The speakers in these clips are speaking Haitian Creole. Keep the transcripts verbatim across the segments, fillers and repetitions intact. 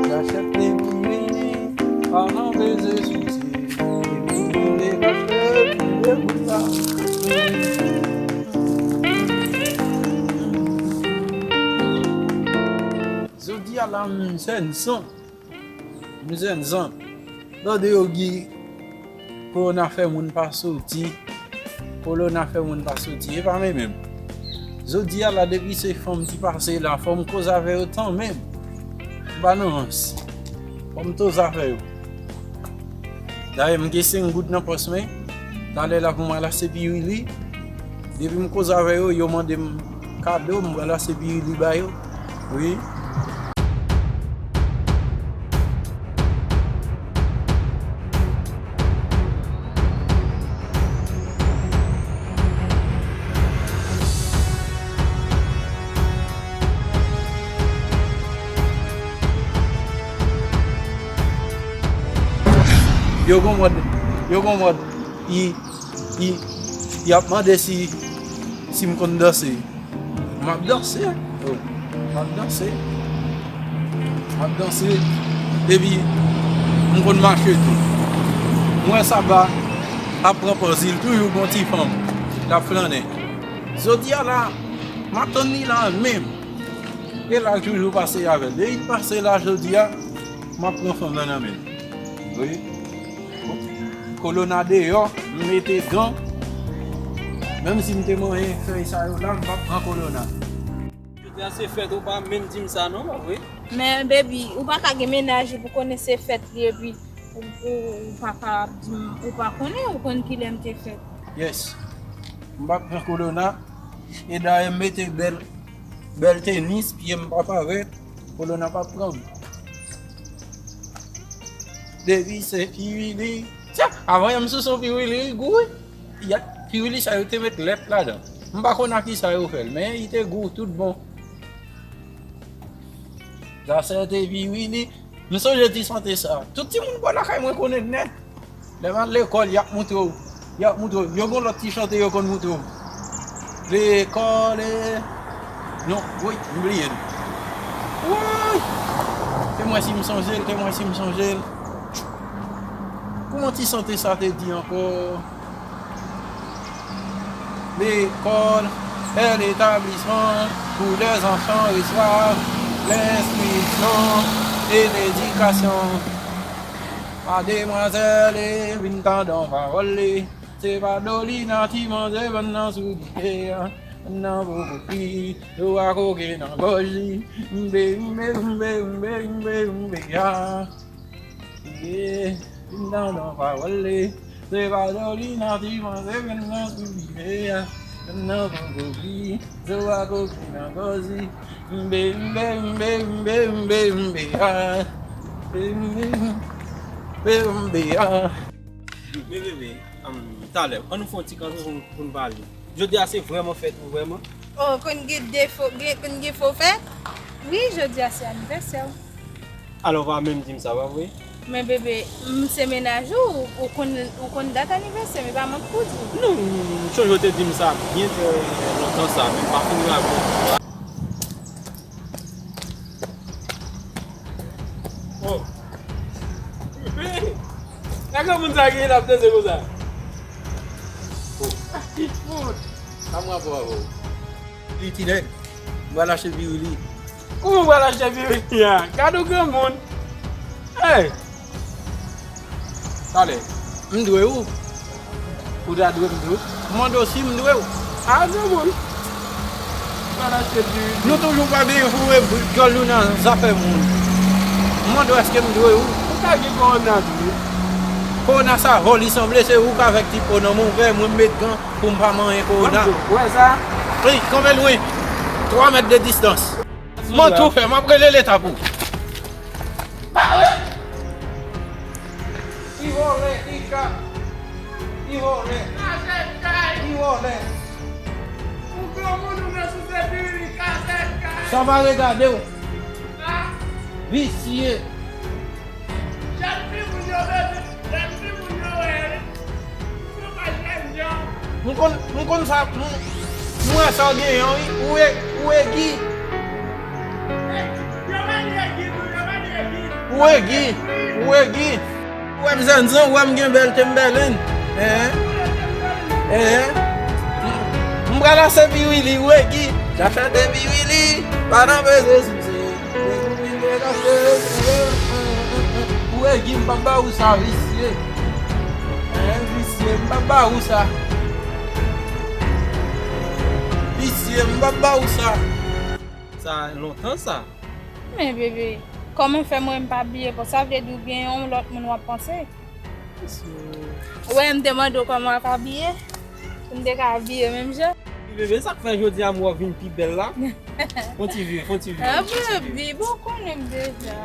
Jachèt epi vini, pa nan beze souse, epi vini kachèt, vini bout la. Jodi a la, m jèn san. M jèn san. Tande yo di, kowona fè moun pa soti. Kowona fè moun pa soti. E pa mwen menm. Jodi a la, depi se fanm ki pase la, fò m koze avè yo tanmenm. M pa nan rans. Fò m koze avè yo. Dayè, m gen senk goud nan pòch mwen. Talè la pou m al achte piwili. Depi m koze avè yo, yo mande m kado, m pral achte piwili ba yo. Wi. Yo gon mòd, yo gon mòd, y, y, y ap mande si, si m konn danse. M ap danse. Oh, m ap danse. M ap danse. Epi, m konn mache tou. M wè Saba ap pran pòz li, toujou gon ti fanm l ap flannen. Jodi a la, m ap tann li la menm. E la l toujou pase avè l. Depi l pase la jodi a, m ap pran fanm nan nan men l. Wi. Kowona deyò, m mete gan. Menm si m te manyen fèy sa yo la, m p ap pran kowona. Jodi a se fèt, ou pa menm di m sa non, pa vre? Men, baby, ou pa ka gen mennaj ou pou konnen se fèt li, epi ou, ou, ou pa ka ap di m, ou pa konnen, ou konn kilè m te fèt. Yes. M p ap pran kowona. E dayè, m mete bèl, bèl tenis, pye m pa parèt, kowona p ap pran m. Depi se piwili. Tya, avan yè m sou son piwili, wi, gou, wi. Y a piwili sa yo te met lèt ladan. M pa konn ak kisa yo fè l, men li te gou tout bon. Sa se te piwili. M sonje ti sante sa. Tout timoun bò lakay mwen konnen l nèt. Lè m al lekòl, y ap moutre w. Y ap moutre w. Yo gon lòt ti chante yo konn moutre w. Lekòl, e, non, woy, m bliye l. Woy! Fè m wè si m sonje l, fè m wè si m sonje l. Kòman ti sante sa te di ankò? L'école est l'établissement où les enfants reçoivent l'instruction et l'éducation. Mademwazèl, e vin tann pawòl li. Se pa do li nan ti manzè, vann nan sou dife a. Vann nan poko fri, yo a koke nan gòj li. Mbe, mbe, mbe, mbe, mbe, mbe, a. Ye, vin tann pawòl li. Se pa do li nan ti manzè, vann nan sou dife a. Vann nan poko fri, yo a koke nan gòj li. Mbe, mbe, mbe, mbe, mbe, mbe, a. Mbe, mbe, mbe, mbe, a. Men bebe, um, talè, ann nou fè yon ti kanpe pou, pou n pale. Jodi a se vrèman fèt ou vrèman? Oh, konn gen defo, gen, konn gen fo fèt? Wi, jodi a se anivèsè w. Alò, w pa menm di m sa, pa vre? Men bebe, m se mennaj ou, ou konn, ou konn dat anivèsè m, e pa mank pou di w. Non, m sonje w te di m sa byen trè lontan sa, men m pa fin raple. Oh. Gade granmoun sa ki la ap danse konsa. Oh. Ki fout. Sa m rapò avè w. Li ti nèg. M pral achte piwili. Kouman w pral achte piwili a? Gade w granmoun. Hey! Talè, m dwe ou? Ou ta dwe m tou? M mande w si m dwe ou. A, granmoun. Pral achte piwili. Nou toujou pa byen foure djòl nou nan zafè moun. M mande w èske m dwe ou? Ou ka gen kowona tou wi. Kowona sa vò li sanble, se ou k avèk ti po nan men w, mwen m met gan pou m pa manyen kowona. Ou wè sa? Wi, kanpe lwen. Twa mèt de distans. Mwen tou fè, m ap rele leta pou. Pare! Li vòlè, li ka. Li vòlè. Li vòlè. Ou granmoun ou nan sou se diri, li ka fè kay. Sa pa regade w. Visye. Jèn fi moun yo bezwen, jèn fi moun yo wè. M konn, m konn sa, m, m wè sa w genyen an, wi. Ou e, ou egi. Ou egi, ou egi. Ou wè m zennzan, ou wè m gen bèl tèm bèlen. Hein? Hein? M, m pral lase Biwili, ou egi. Sa chante Biwili, pa nan bezwen sousi. Ou egi, m p ap ba ou sa, visye. Hein, visye, m p ap ba ou sa. Visye, m p ap ba ou sa. Sa lontan sa. Men bebe, kòman fè mwen m pa abiye konsa? Vle di w gen yon lòt moun w ap panse? Ou wè m te mande w kòman w ap abiye? Pou m te ka abiye menm jan. Bebe, sa k fè jodi a m wè w vin pi bèl la? Fon ti vi, fon ti vi. Ah, bebe, bon, konnen m deja.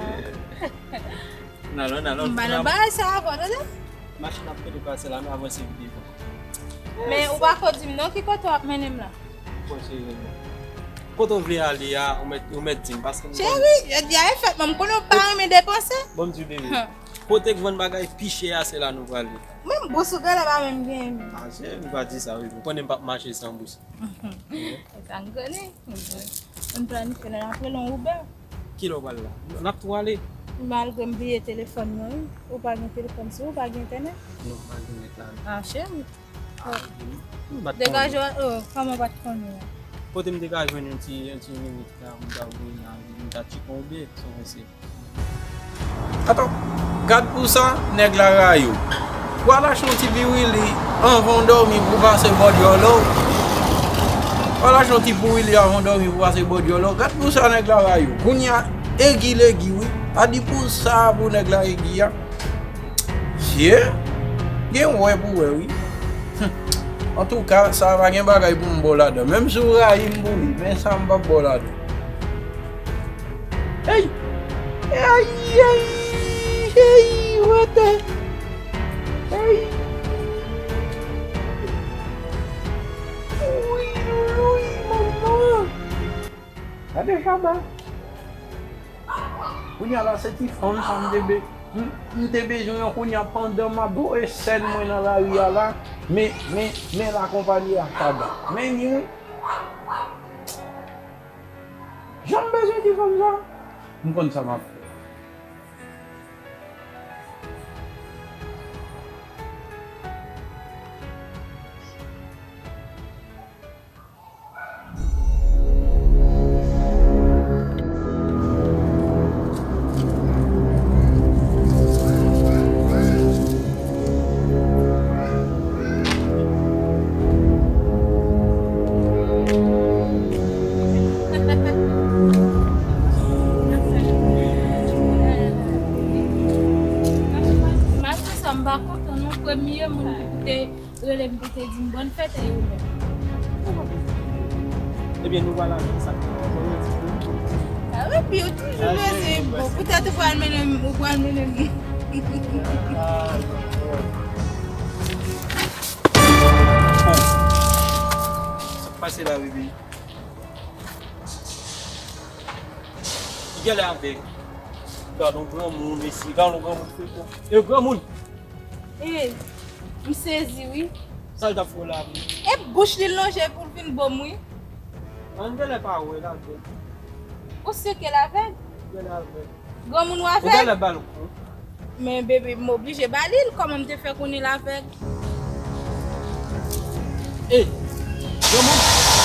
N alò, n alò. M pa nan bagay sa ankò, tande? Machin ap pete pase la, nou avanse vit devan. Men ou pa ko di m non ki kote w ap mennen m la. Bon, cheri, kote w vle ale a, ou mèt, ou mèt di m, paske m konnen. Cheri, jodi a e fèt mwen, m konnen w pa renmen depanse. Bon, m di w, bebe. Kote k vann bagay pi chè a, se la nou prale. Menm bous ou genlè pa menm genyen. Ah, cheri, m pa di sa, bebe. Ou konnen m p ap mache san bous. Sa m konnen. Mwen planifye nan apre lon Uber. Kilè w pral la? N ap tou ale. Malgre m bliye telefòn mwen, wi. Ou pa gen telefòn sou ou, ou pa gen entènèt? Non, m pa gen nèt la. Ah, cheri. Ah, m pa t konnen. Degaje w, oh, kòman w pa t konnen? Kote m te ka jwenn yon ti, yon ti minit la, m ta voye nan, m ta tcheke yon biyè, sa w panse? Atò, gad pou sa, nèg la rayi w. W al achte yon ti biwili anvan w dòmi pou w pase bò dyòlò w. W al achte yon ti biwili anvan w dòmi pou w pase bò dyòlò w. Gad pou sa nèg la rayi w. Kounye a, egi l egi wi. A di pou sa pou nèg la egi a. Sye, gen wè pou wè wi. Hum. Antouka, sa pa gen bagay pou m ba w ladan. Menm si w rayi m pou li, men sa m p ap ba w ladan. Hey! Hey, hey, hey, wete! Hey! Wi, wi, manman! Gade Shabba! Kounye a la, se ti fanm sa m te be-, m, m te bezwen an kounye a pandan m ap voye sèn mwen nan lari a la, men, men, men l akonpanye ak Shabba. Men li wi. Jan m bezwen ti fanm sa, m konn sa m ap fè. Mache sa m pa kontan non, premye moun ki te rele m pou te di m bòn fèt e ou menm. Ebyen, nou pral achte sa k pi bon, yon ti bon. Ah wi, pi ou toujou bezwen bon. Poutèt ou pral mennen m, ou pral mennen m. Ah, non. Sa k pase la, bebe? Li genlè avèg. Gad on granmoun, mesye. Gad on granmoun frekan. E granmoun! E, m sezi, wi. Sa l t ap fè w la, wi? E bouch li l lonje pou l vin bo m, wi. An genlè pa wè l avèg. Ou si ke l avèg? Genlè avèg. Granmoun ou avèg? Ou genlè ba l kou. Men, bebe, m oblije ba li l. Kòman m te fè konnen l avèg? Ey, granmoun!